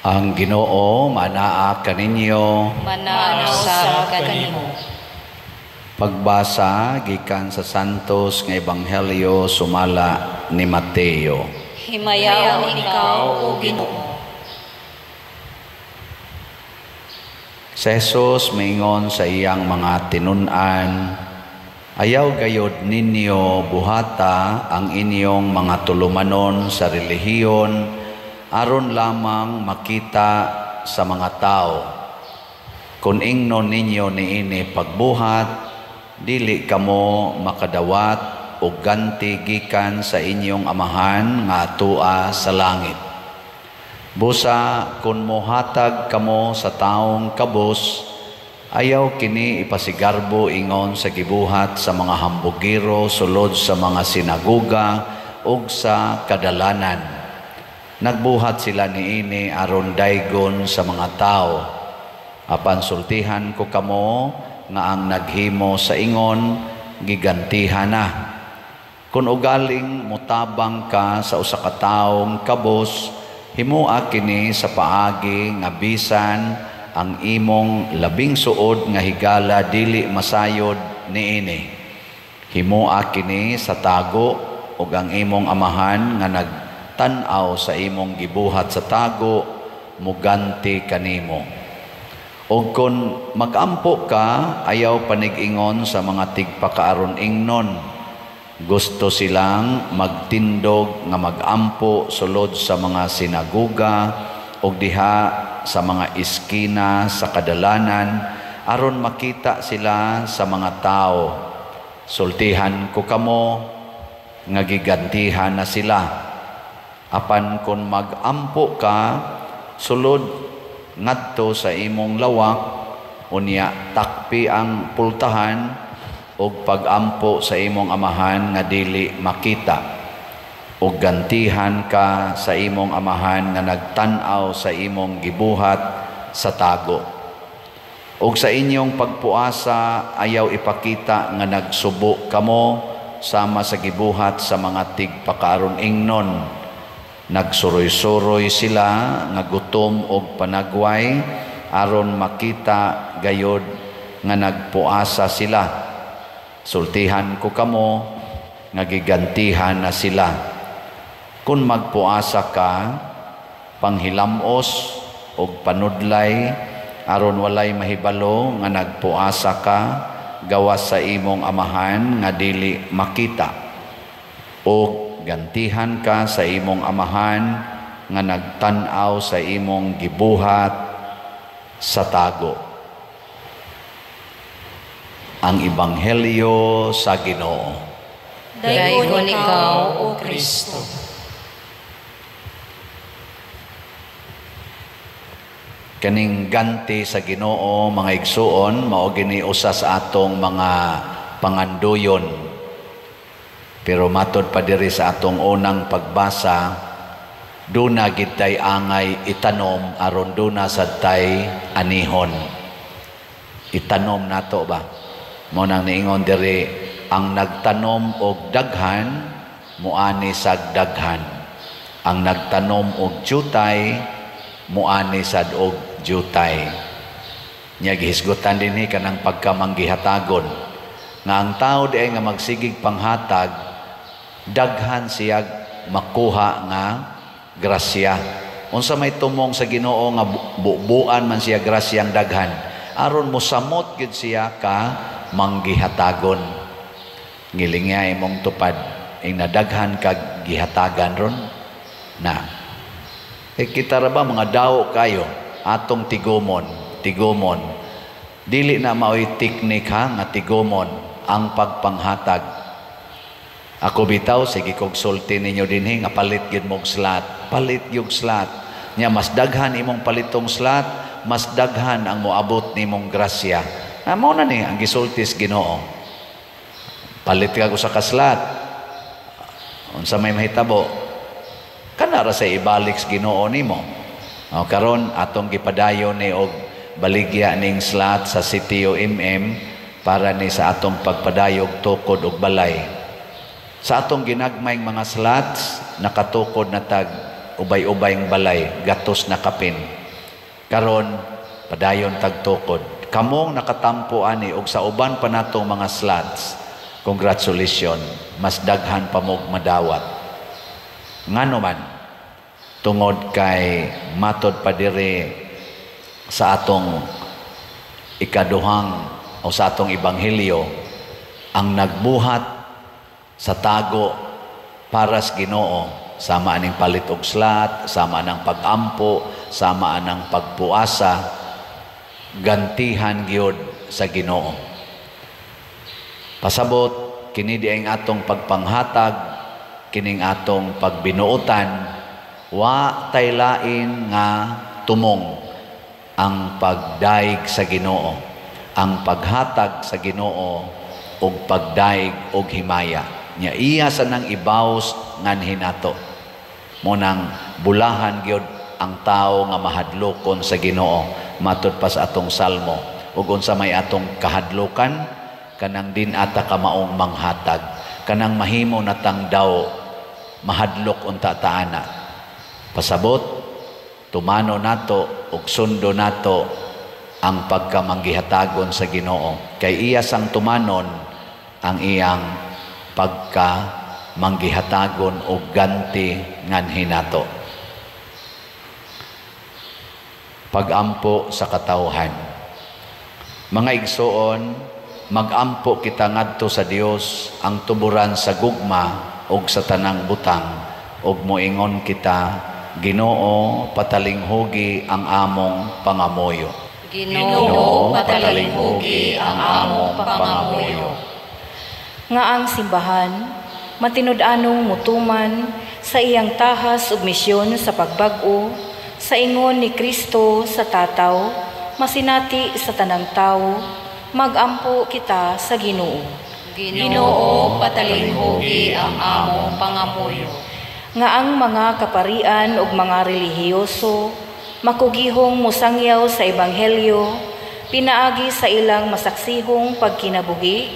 Ang Ginoo manaa kaninyo. Manaa usab kanimo. Pagbasa gikan sa Santos nga Ebanghelyo sumala ni Mateo. Himayaon ikaw, O Ginoo. Si Jesus miingon sa iyang mga tinun-an, "Ayaw gayod ninyo buhata ang inyong mga tulumanon sa relihiyon aron lamang makita sa mga tao. Kung ingnon ninyo niini pagbuhat, dili kamo makadawat og ganti gikan sa inyong Amahan nga atua sa langit. Busa kung mohatag kamo sa taong kabus, ayaw kini ipasigarbo ingon sa gibuhat sa mga hambugiro sulod sa mga sinagoga ug sa kadalanan. Nagbuhat sila niini aron daygon sa mga tao. Apan sultihan ko kamo nga ang naghimo sa ingon gigantihan na. Kung ugaling mutabang ka sa usa ka taong kabus, himoa kini sa paagi nga bisan ang imong labing suod nga higala dili masayod niini. Himoa kini sa tago ug ang imong Amahan nga nagtan-aw sa imong gibuhat sa tago muganti kanimo. Ug kun magampo ka, ayaw panig-ingon sa mga tigpakaaron ingnon. Gusto silang magtindog nga magampo sulod sa mga sinagoga ug diha sa mga iskina sa kadalanan aron makita sila sa mga tao. Sultihan ko kamo nga gigantihan na sila. Apan kung magampo ka, sulod ngadto sa imong lawak, unya takpi ang pultahan ug pagampo sa imong Amahan nga dili makita, ug gantihan ka sa imong Amahan nga nagtan-aw sa imong gibuhat sa tago. Ug sa inyong pagpuasa, ayaw ipakita nga nagsubo kamo sama sa gibuhat sa mga tigpakaaron ingnon. Nagsuroy-suroy sila nga gutom og panagway aron makita gayod nga nagpuasa sila. Sultihan ko kamo nga gigantihan na sila. Kung magpuasa ka, panghilamos og panudlay aron walay mahibalo nga nagpuasa ka gawas sa imong Amahan nga dili makita. Og gantihan ka sa imong Amahan nga nagtan-aw sa imong gibuhat sa tago." Ang Ebanghelyo sa Ginoo. Daygon ikaw, O Kristo. Kaning ganti sa Ginoo, mga igsuon, mao gini usa sa atong mga panganduyon. Pero matod pa diri sa atong unang pagbasa, duna gid tay angay itanom aron duna sad tay anihon. Itanom nato ba? Mao nang niingon diri, ang nagtanom og daghan muani sad daghan. Ang nagtanom og jutay muani sad og jutay. Nya gihisgutan dinhi kanang pagkamanggihatagon nga ang tao diay nga magsigig panghatag, daghan siyag makuha nga grasya. Unsa may tumong sa Ginoo nga bubuan man siya grasyang daghan, aron mosamot gid siya ka manggihatagon. Ngilingya imong tupad ing nadaghan kag gihatagan ron na. E kita ra ba mga daw kayo atong tigumon, tigumon. Dili na maoy teknik ha nga tigumon ang pagpanghatag. Ako bitaw sige kog sulti ninyo dinhi nga palit gyud mog slot, palit gyud slot. Nya mas daghan imong palitong slot, mas daghan ang moabot nimong grasya. Mao na ni ang gisulti sa Ginoo. Palit ka usa ka slot, unsa may mahitabo? Kana ra sa ibalik sa Ginoo nimo. O karon atong gipadayon ni og baligya ning slot sa CTO MM para ni sa atong pagpadayog tukod og balay. Sa atong ginagmayng mga slots nakatukod na tag ubay-ubayng balay, gatos na kapin. Karon padayon tagtukod. Kamong nakatampo ani og sa uban pa natong mga slots, congratulations, mas daghan pa mog madawat. Ngano man, tungod kay matod pa diri sa atong ikaduhang o sa atong ebanghelyo, ang nagbuhat sa tago para sa Ginoo, sama aning palit og slot, sama anang pag-ampo, sama anang pagpuasa, gantihan gyud sa Ginoo. Pasabot kini di ang atong pagpanghatag, kining atong pagbinuotan, wa tay lain nga tumong ang pagdaig sa Ginoo, ang paghatag sa Ginoo ug pagdaig og himaya. Nya iya sa nang ibaws nganhi nato. Munang bulahan gyud ang tawo nga mahadlokon sa Ginoo, matud pa sa atong salmo. Ug unsa may atong kahadlokan, kanang din ata kamaong manghatag, kanang mahimo natang daw mahadlok unta taana. Pasabot, tumano nato ug sundo nato ang pagkamanggihatagon sa Ginoo, kay iya sang tumanon ang iyang pagkamanggihatagon og ganti nganhi nato. Pagampo sa katawhan. Mga igsoon, magampo kita ngadto sa Dios ang tuburan sa gugma og sa tanang butang, ug moingon kita, Ginoo, patalinghugi ang among pangamuyo. Ginoo, patalinghugi ang among pangamuyo. Nga ang simbahan matinud-anong mutuman sa iyang tahas ug misyon sa pagbag-o sa ingon ni Kristo sa tataw, masinati sa tanang tawo, magampo kita sa Ginoo. Ginoo, patalinghugi ang among pangamuyo. Nga ang mga kaparian ug mga relihiyoso makugihong mosangyaw sa ebanghelyo, pinaagi sa ilang masaksihong pagkinabuhi,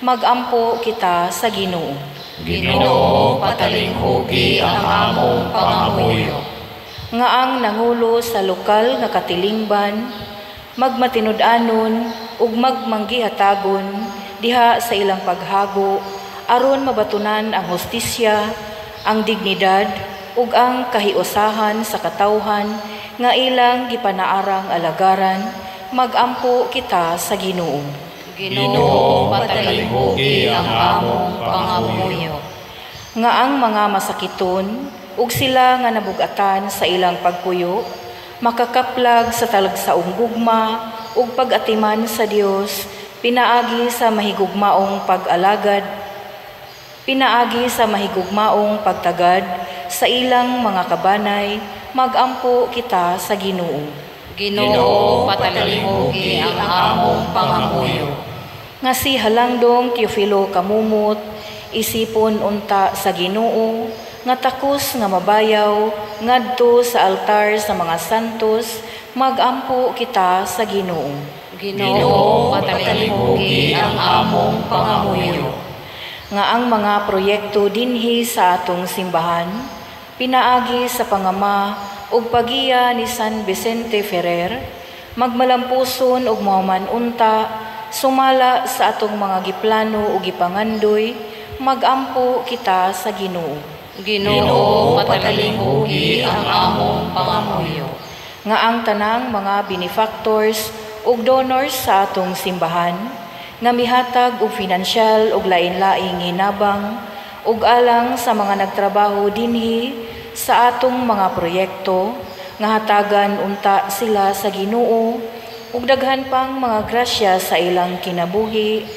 magampo kita sa Ginoo. Ginoo, patalinghugi ang among pangamuyo. Nga ang nangulo sa lokal nga katilingban magmatinud-anon ug magmanggihatagon diha sa ilang paghago aron mabatunan ang hustisya, ang dignidad ug ang kahiusahan sa katawhan nga ilang gipanaarang alagaran, magampo kita sa Ginoo. Ginoo, patalinghugi ang among pangamuyo. Nga ang mga masakiton ug sila nga nabugatan sa ilang pagpuyo makakaplag sa talagsaong gugma ug pag-atiman sa Dios pinaagi sa mahigugmaong pag-alagad, pinaagi sa mahigugmaong pagtagad sa ilang mga kabanay, magampo kita sa Ginoo. Ginoo, patalinghugi ang among pangamuyo. Nga si Halangdong Teofilo Camomot isipon unta sa Ginoo nga takos nga mabayaw ngadto sa altar sa mga santos, magampo kita sa Ginoo. Ginoo, patalinghugi ang among pangamuyo. Nga ang mga proyekto dinhi sa atong simbahan pinaagi sa pangama ug pagiya ni San Vicente Ferrer magmalampuson ug mohuman unta sumala sa atong mga giplano ug gipangandoy, magampo kita sa Ginoo. Ginoo, patalinghugi ang among pangamuyo. Nga ang tanang mga benefactors ug donors sa atong simbahan nga mihatag og finansyal ug lain-laing hinabang ug alang sa mga nagtrabaho dinhi sa atong mga proyekto, nga hatagan unta sila sa Ginoo ug daghan pang mga grasya sa ilang kinabuhi,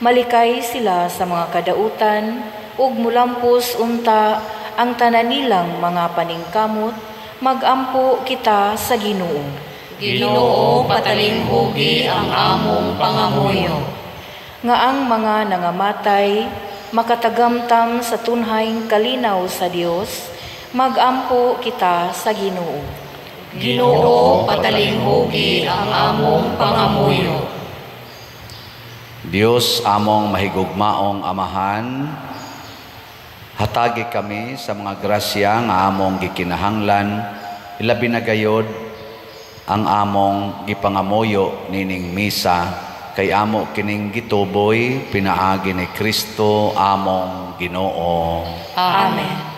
malikay sila sa mga kadautan ug mulampos unta ang tanan nilang mga paningkamot, magampo kita sa Ginoo. Ginoo, patalinghugi ang among pangamuyo. Nga ang mga nangamatay makatagamtam sa tunhayng kalinaw sa Dios, magampo kita sa Ginoo. Ginoo, patalinghugi ang among pangamuyo. Dios among mahigugmaong Amahan, Hatagi kami sa mga grasya nga among gikinahanglan, ilabi na gayod ang among gipangamuyo nining misa, kay amo kining gituboy pinaagi ni Kristo among Ginoo. Amen.